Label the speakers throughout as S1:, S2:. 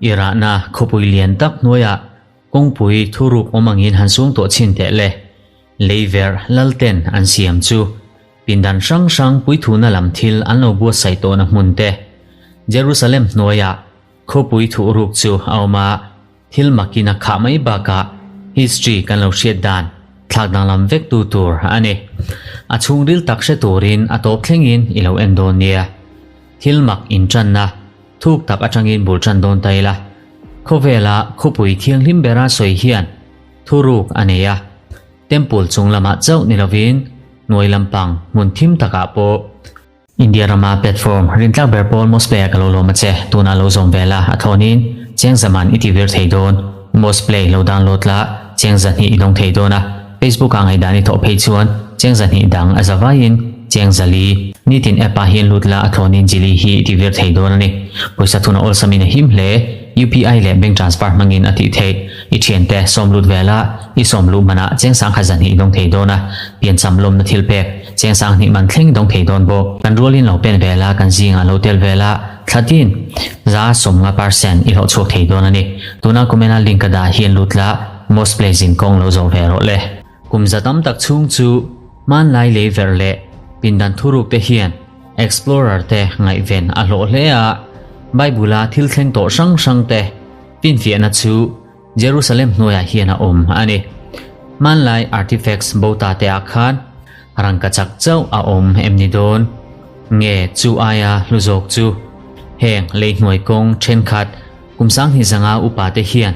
S1: I rahna khawpui lian tak hnuaiah kawngpui thuruk awm angin han sung tawh chhin teh le. Leiverh lalten an siam chu pindan hrang hrang puithuna lam thil an lo buatsaih tawhna hmun te, Jerusalem hnuaiah khawpui thuhruk chu a awm a, thil makin a khah mai bakah history kan lo hriat dan thlak danglam vek tu tur a ni. A chhungril tak hre turin a tawp thlengin i lo en dawn nia. Thil mak inṭanna thuk tak aṭangin bul ṭan dawn ta ila, khawvela khawpui thianghlim bera sawi hian thuruk a nei a, temple chung lamah chauh ni lovin hnuai lampang hmun thim takah pawh India rama platform rintlak ber pawl Mosplay-a ka lo lawm a che, tunah lo zawm ve la, a thlawnin cheng zaman i ti vir thei dawn. Mosplay lo download la, cheng zahnih i dawng thei dawn a, Facebook-ah ngaihdan i thawh phei chuan cheng zahnih dang a za vaiin cheng zali. Nitin app-ah hian lut la, a thlawnin jili hi i ti vir thei dawn a ni. Pawisa thuna awlsamin a him hle, UPI leh bank transfer hmangin a tih theih. I thiante sawm lut vel a, i sawm luh manah cheng sangkhat zahnih i dawng thei dawn a, piancham lawmna thil pek cheng sanghnih man thleng i dawng thei dawn bawk. Kan rualin lo pen vel a, kan zingah lo tel vel a, thlatin 75 percent i hlawh chhuak thei dawn a ni. Tuna comment a link ka dah hian lut la, most play zin kawng lo zawh ve rawh le. Kum za tam tak chhung chu hmanlai lei verh leh pindan thuruk te hian explorer te ngaihven a hlawh hle a, Bible a thil thleng tawh hrang hrang te Finfiahna chu Jerusalem hnuaiah hian a awm a ni. Hmanlai artifacts bo ta te ah khan rangkachak chauh a awm em ni dawn? Nge chu aia hlu zawk chu? Heng lei hnuai kawng thenkhat kum sanghnih zanga upa te hian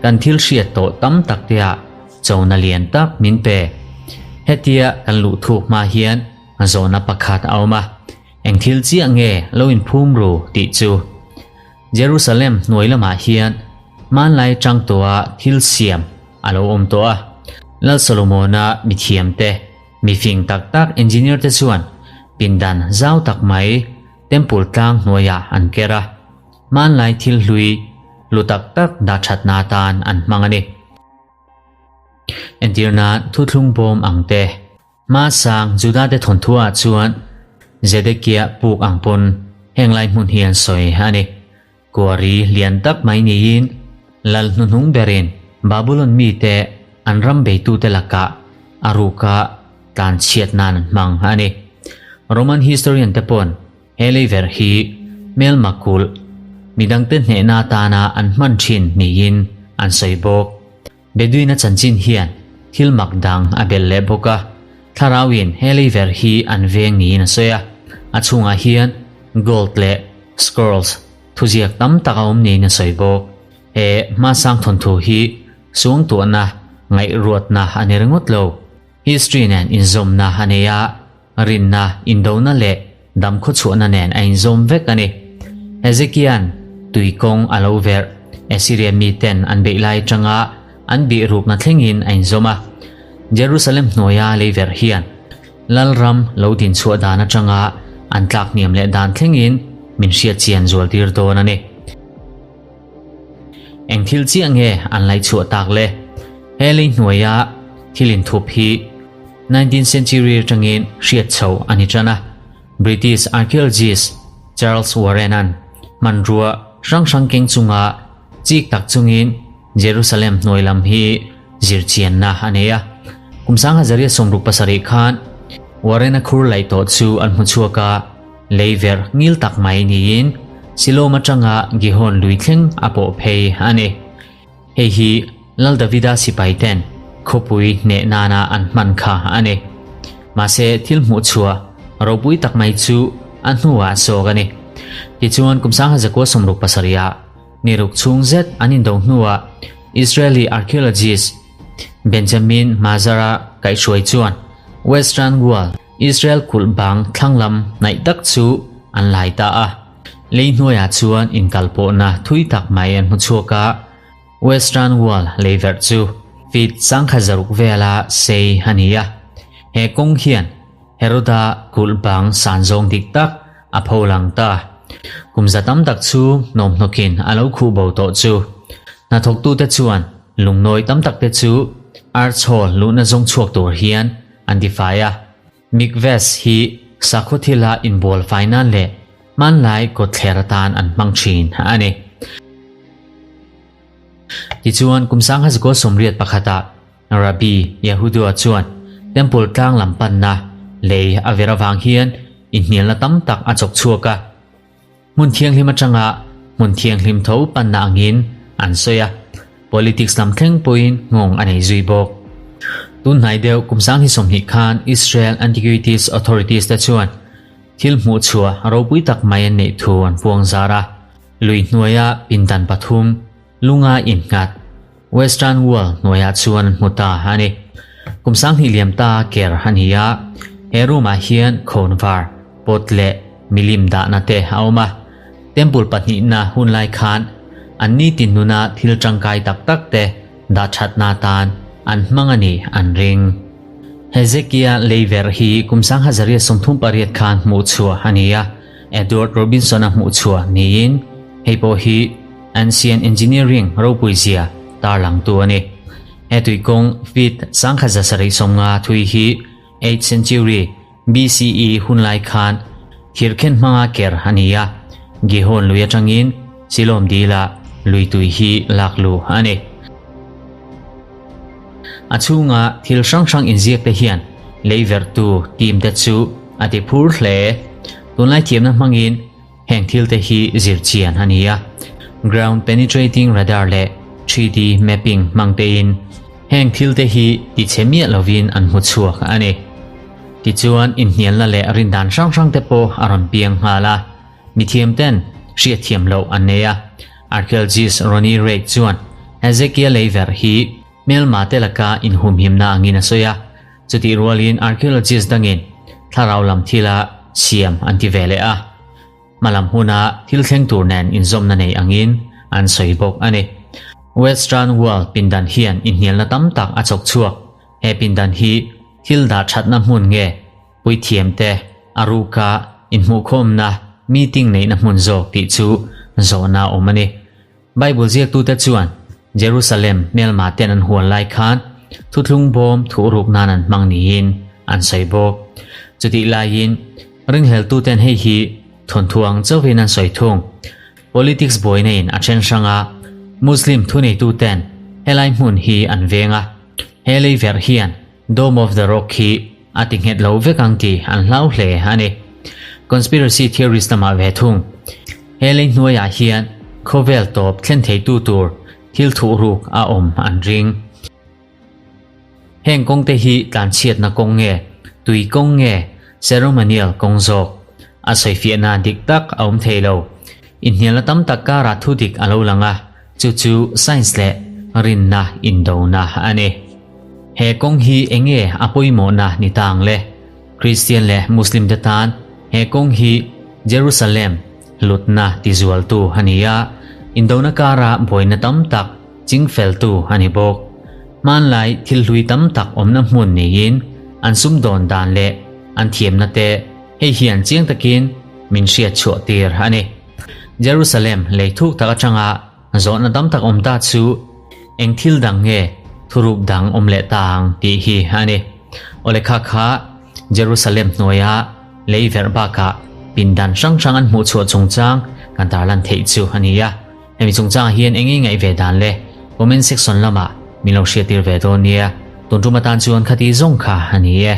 S1: kan thil hriat tawh tam tak te ah chona lian tak min pe. Hetia kan luh thuk hma hian zawhna pakhat a awm a, eng thil chiah nge lo inphum ru tih chu? Jerusalem hnuai lamah hian hmanlai tang tawha thil siam a lo awm tawh a. Lal Solomona mithiamte, mifing tak tak engineer te chuan pindan zau tak mai temple tlang hnuaiah an ker a, hmanlai thil hlui hlu tak tak dah thatna atan an hmang a ni. Entirna thuthlung bawm ang te. Hmasang Judate thawnthuaah chuan Zedekiah puk ang pawn heng lai hmun hi an sawi a ni. Kuari lian tak mai niin lal hnuhnung berin Babulon mite an ram beitute lakah a ruka tlan chhiat nan an hmang a ni. Roman historian te pawn he leiverh hi hmelma kulh midangte hnehna atana an hman thin niin an sawi bawk. Bedouin-a chanchin hian thil mak dang a belh leh bawk a, thlarauin he leiver hi an veng niin a sawi a, a chhungah hian gold leh scrolls thuziak tam tak a awm niin a sawi bawk. He hmasang thawnthu hi suangtuahna ngaihruatna a ni ringawt lo, history nen inzawmna a nei a, rinna, indona leh damkhawchhuahna nen a inzawm vek a ni. Hezekia'n tui kawng a lo verh, Assyria miten an beih lai atanga an bih rukna thlengin a inzawm a. Jerusalem hnuaia lei verh hian Lalram lo din chhuah dan atanga an tlak hniam leh dan thlengin min hriat chian zual tir dawn a ni. Eng thil chiah nge an laih chhuah tak le? He lei hnuaia thil inthup hi 19th century atangin hriat chho a ni tan a. British archaeologist Charles Warren-a'n hmanrua hrang hrang keng chunga chik tak chungin Jerusalem hnuai lam hi zirchianna a nei a. Kum 1770 khan Warren-a khur laih tawh chu an hmu chhuak a. Lei verh ngil tak mai niin Silom atanga Gihon lui thleng a pawh phei a ni. Hei hi Lal Davida sipai ten khawpui hneh nana an hman kha a ni. Mahse thil hmuh chhuah ropui tak mai chu a hnuah zawk a ni. Tichuan kum 1967 ah ni ruk chhung zet an indo hnuah Israeli archaeologist Benjamin Mazar-a kaihhruai chuan Western Wall Israel kulh bang thlanglam hnaih tak chu an lai ta a. Lei hnuaiah chuan inkalpawhna thui tak mai an hmu chhuak a, Western Wall leiverh chu feet 1060 vela sei a ni a. He kawng hian Heroda kulh bang san zawng dik tak a pholang ta. Kum za tam tak chu hnawmhnawkin a lo khuh bo tawh chu. Hnathawktute chuan lungnawi tam takte chu Arch Hall luhna zawng chhuak tur hian an ti fai a. Mikveh hi sakhaw thila inbual fai nan leh Hmanlai kawtthler atan an hmang thin a ni. Tichuan, kum 1981ah Rabbi Yehudua chuan Temple tlang lam panna lei a ver avang hian inhnialna tam tak a chawk chhuak a. Hmun thianghlim atanga hmun thianghlim tho panna angin an sawi a, politics lam thleng pawhin nghawng a nei zui bawk. Tun hnai deuh kum 2020 khan Israel Antiquities Authorities te chuan thil hmuh chhuah ropui tak mai an neih thu an puang zar a, lui hnuaia pindan pathum lunga innghat Western Wall hnuaiah chuan an hmu ta a ni. Kum 2000 liam ta ker a ni a, he room ah hian khawnvar, pot leh milim dahna te a awm a. Temple pahnihna hun lai khan an nitin nuna thil tangkai tak tak te dah thatna atan an hmang a ni an ring. Hezekia leiverh hi kum 1838 khan hmuh chhuah a ni a, Edward Robinson-a hmuh chhuah niin hei pawh hi Ancient Engineering ropui zia tarlangtu a ni. He tuikawng feet 1750 thui hi eighth century BCE hunlai khan thirkhen hmanga ker a ni a, Gihon lui atangin Silom dilah lui tui hi lak luh a ni. A chhunga thil hrang hrang inziak te hian leiverhtu team te chu a ti phur hle. Tunlai thiamna hmangin Heng thil te hi zir chian a ni a, ground penetrating radar leh 3D mapping hmang tein heng thil te hi ti chhe miah lovin an hmu chhuak a ni. Tichuan inhnialna leh rindan hrang hrang te pawh a rawn piang nghal a, mithiam ten hriatthiam loh an nei a. Archaeologist Ronnie Reid chuan Hezekiah leiverh hi hmelma te laka inhumhimna angin a sawi a, Chutih rualin archaeologist dangin thlarau lam thila siam an ti ve leh a, hmalam huna thil thleng tur nen inzawmna nei angin an sawi bawk a ni. Western Wall pindan hian inhnialna tam tak a chawk chhuak. He pindan hi thil dah thatna hmun nge puithiamte a ruka inhmuhkhawmna meeting neihna hmun zawk tih chu zawhna a awm a ni. Bible ziaktute chuan Jerusalem hmelma ten an hual lai khan thuthlung bawm thuhruk nan an hmang niin an sawi bawk. Chutih laiin ringhleltuten hei hi thawnthu ang chauhin an sawi thung. Politics buaina in a then hrang a, Muslim thuneituten helai hmun hi an veng a, he lei verh hian Dome of the Rock hi a ti nghet lo vek ang tih an hlau hle a ni. Conspiracy theories lamah ve thung. He lei hnuaiah hian khawvel tawp thlen theitu tur thil thuhruk a awm an ring. Heng kawngte hi tlanchhiatna kawng nge, tui kawng nge, ceremonial kawng zawk? A sawifiahna dik tak a awm thei lo. Inhnialna tam tak karah thu dik a lo lang a, Chu chu science leh rinna indona a ni. He kawng hi enge a pawimawhna ni ta ang le? Kristian leh Muslim te tan he kawng hi Jerusalem hlutna tizualtu a ni a, indona kara buaina tam tak chingfeltu a ni bawk. Hmanlai thil hlui tam tak awmna hmun niin an sumdawn dan leh an thiamna te hei hian chiang takin min hriatchhuah tir a ni. Jerusalem lei thuk tak atanga zawhna tam tak awm ta chu eng thil dang nge thuruk dang awm leh ta ang tih hi a ni. Awle kha kha Jerusalem hnuaia lei verh bakah pindan hrang hrang an hmuh chhuah chungchang kan tarlan theih chu a ni a. Hemi chungchangah hian eng nge ngaih ve dan le comment section lamah min lo hriattir ve dawn nia. Tun tum atan chuan khati zawng kha a ni e.